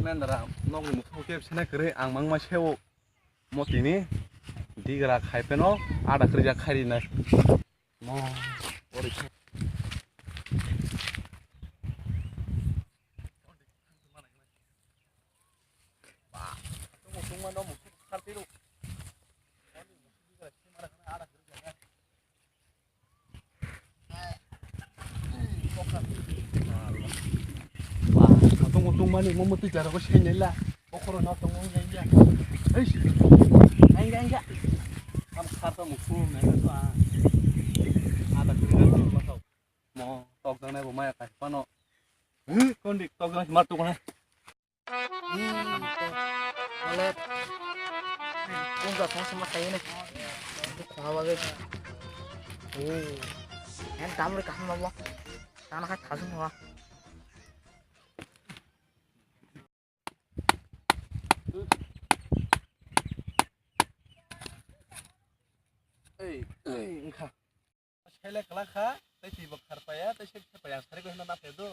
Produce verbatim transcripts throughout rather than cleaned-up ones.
Nandara, nokni mukhugo kebsina kwrwi ang mangma seo. Motini digra khai pheno ada kwrwija khairi nai. Mo, ori khe. Tongo tongmani mo motwi jara ko sengnaila. Bokhoro no tongo wngya wngya. Eish. Angya angya. Am kharta musu nai to a. Ada kuri na ma tau. Mo tok jang nai bo maya kai pano. Hi kondi tok jang mar tu kone. Wale. Kung ja thong sama kai ne. Khawa ge. Oh. Yang dam re kaham lo. Tana khai thasung wa. Ei, ei, wngkha. Sailai kwlak kha, tei twi bo khar paya, tei sep sep paya, ang sari bai hwnna na phedo.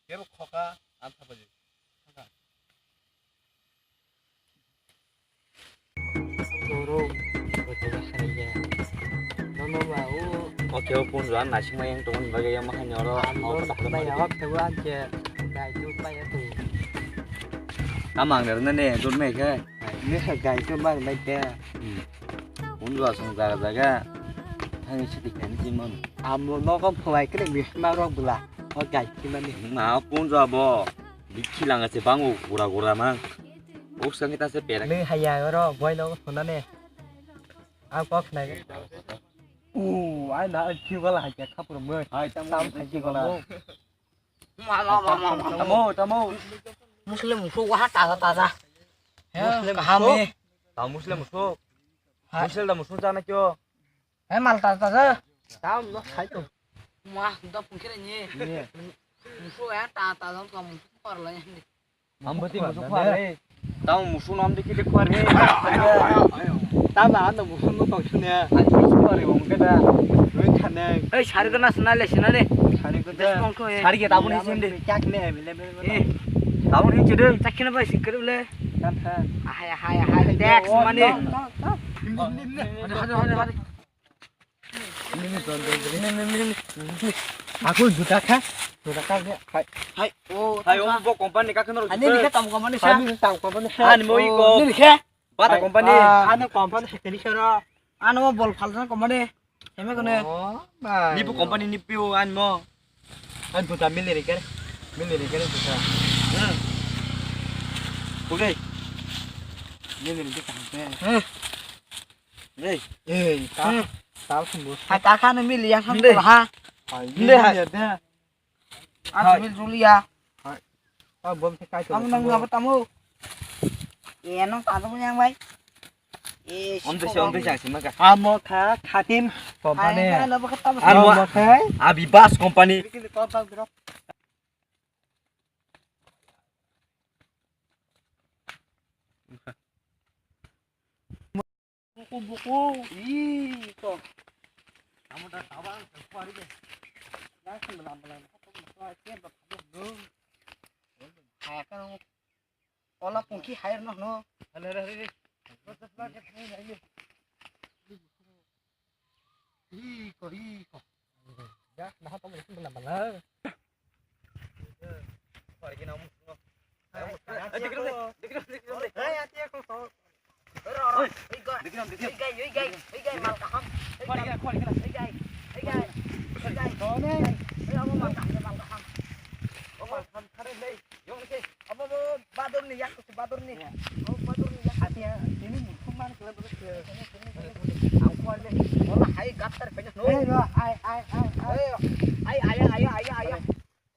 Kebo khoka, ang thapaji. Borok, bojoba kharaiya. Nono ba o. O kebo punjo ang naisingma yang tongmani bagwi yang mahaini oro. Ang o oro kota bai kota awak kebo ang khe gai tu pai ya tu. Tamo ang rwna ne, dut mai khe. Ne gai tu mar bai te. Hmm. Punjo asong jaga jaga. Thangwi sidi kani jimon. Amo nogo phwlai kene bisma rok bwla. O gai kimani. Ma punjo abo. Bikhi langa se bango gura gura mang. Uksa kita se pera. Le haya oro boy no phone ne. A kok nai. U ai na ki wala haya khapur mo. Hai tam tam khai ki wala. Ma ma ma ma ma. Tamo tamo. Muslim musu wa taza taza. Muslim kaham musu. Tam Muslim musu. Hai. Muslim da musu jana kyo. Hai mal taza taza. Tam no khai to. Ma da pungkira ni. Ni. Musu ya ta ta jang ka musu par la ni. Ambo ti musu khwar re. Tamo musu nam de kite khwar re. Tamo ano musu no tong sune. Ani musu khwar re wong ke da. Roi khane. Ei sari ko na sna le sna le. Sari ko da. Sari ke tabuni sin de. Kyak ne available. Eh. Tabuni chede. Chakina bai sikre le. Kan kha. Ahai ahai ahai. Tax money. Hadi hadi hadi. Aku juta kha, juta kha ni. Hai. Hai, oh, hai, oh, bo company ka kheno. Ani ni khe tam company sa. Ani ni tam company sa. Ani mo iko. Ni khe. Bata company. Ani company sa kini sero. Ano mo bol phal sa company. Heme kone. Oh, bai. Ni bo company ni pio ani mo. Ani juta mili re kere. Mili re kere juta. Hmm. Oke. Mili re juta. Hmm. Ei. Ei, ta, ta sumbu. Hai, ta kha no mili ya sam ha. Hai, mili ya de. As mil julia. Hai. Ta bom se kai to. Am nang na tamo. E nang ta to yang bai. E, om de se, om de se, sima ka. Amo kha, khatim company. Amo kha. Abi bas company. Buku, buku. Ih, to. Kamu dah tahu, kan? Kuari deh. Nah, sembilan belas. Kamu masuk aja, bapak belum. Kayak kan, ola pungki hair noh, no. Ada, ada, ada. Hiko, hiko. Ya, nah, kamu itu benar-benar. Abo, abo, badorni yak, badorni. Ya. Oh, badorni yak. Ati ya, ini mukhung mana kalian terus ke? Aku aja. Wala hai gatar banyak no. Eh, lo, ai, ai, ai, ai. Eh, ai, ai, ai, ai, ai.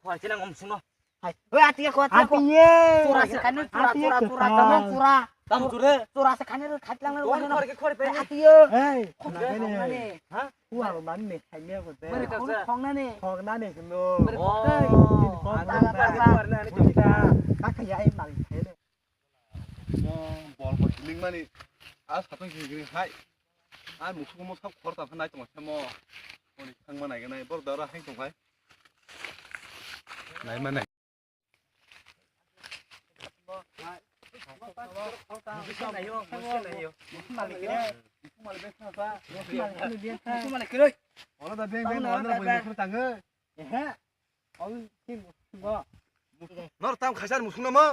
Kual sila ngom suno. Hai. Oi, ati ya, kuat ya, kuat. Ati ye. Tura sekali, tura, ati ye, tura, tura, kuat. Kamu tura. Kamu tura. Tura sekali, kat lang. Kual, kual, kual, kual. Ati ye. Hei, kual, kual, kual. Ha? Kual, man me, hai me, kual. Mari, kual, kual. Khong nani. Khong nani, kual. Mari, kual. Oh, kual, kual, kual, kual, kual. Kaka ya, ai, mal, hai. Mo bol bo hiling mani a satung hiling hai. A mukhung mo sab khor ta phanai tong se mo. Oni thang ma nai nai bor dara hang tong hai. Nai ma nai. Ola da beng beng, ola da beng beng tango. Nor tam khaisar musung namo?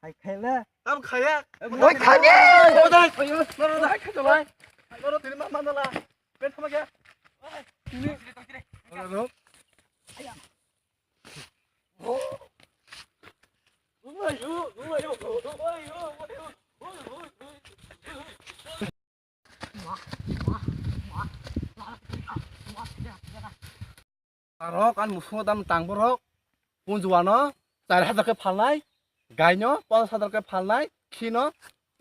Hai khaile. Tam khaya. Oi khani. Nor da khayo. Nor da khayo lai. Nor tini ma ma la. Ben thama kya? Tini. Arok an musungo dam tang borok. Punjuano char hajar khe phalnai. Gaino panch hajar khe phalnai. Khino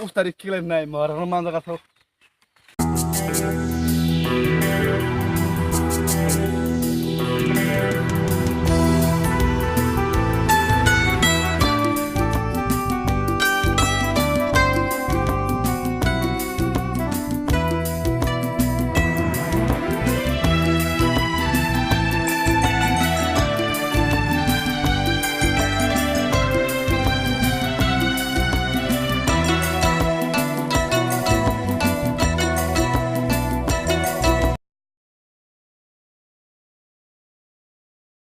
ustari kilai nai. Marano manjaga thok.